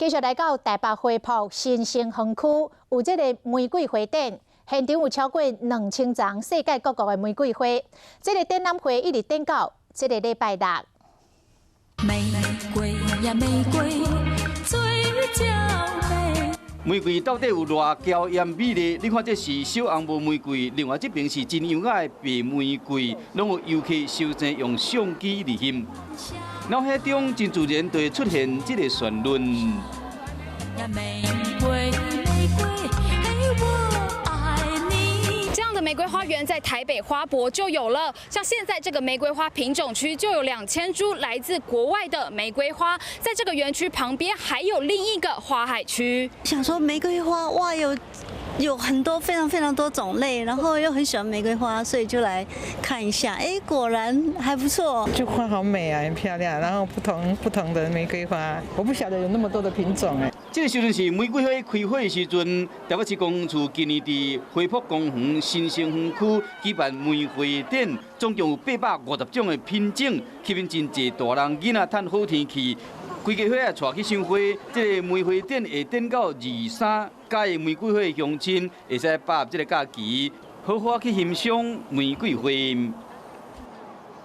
繼續來到台北花博新生園區，有這个玫瑰花展，現場有超過2000叢世界各國的玫瑰花。這个展覽會一直展到這个禮拜六。玫瑰呀玫瑰，最嬌美。玫瑰到底有偌嬌豔美麗？你看這是小紅帽玫瑰，另外這邊是真優雅的白玫瑰，攏有遊客收藏用相機來翕。腦海中真自然就會出現這个旋律。玫瑰，玫瑰，我愛你。這樣的玫瑰花園在台北花博就有了，像現在這個玫瑰花品種區就有2000株來自國外的玫瑰花，在這個園區旁邊還有另一個花海區。想說玫瑰花，哇，有很多非常非常多種類，然後又很喜歡玫瑰花，所以就來看一下。哎，果然還不錯。就花好美啊，很漂亮。然後不同不同的玫瑰花，我不曉得有那麼多的品種哎。這个時陣是玫瑰花開花的時陣，台北市公園處今年佇花博公園新生園區舉辦玫瑰展，總共有850種的品種，吸引真濟大人囡仔趁好天氣，規家伙仔帶去賞花。這个玫瑰展會展到23，佮意玫瑰花的鄉親會使把握這个假期，好好去欣賞玫瑰花。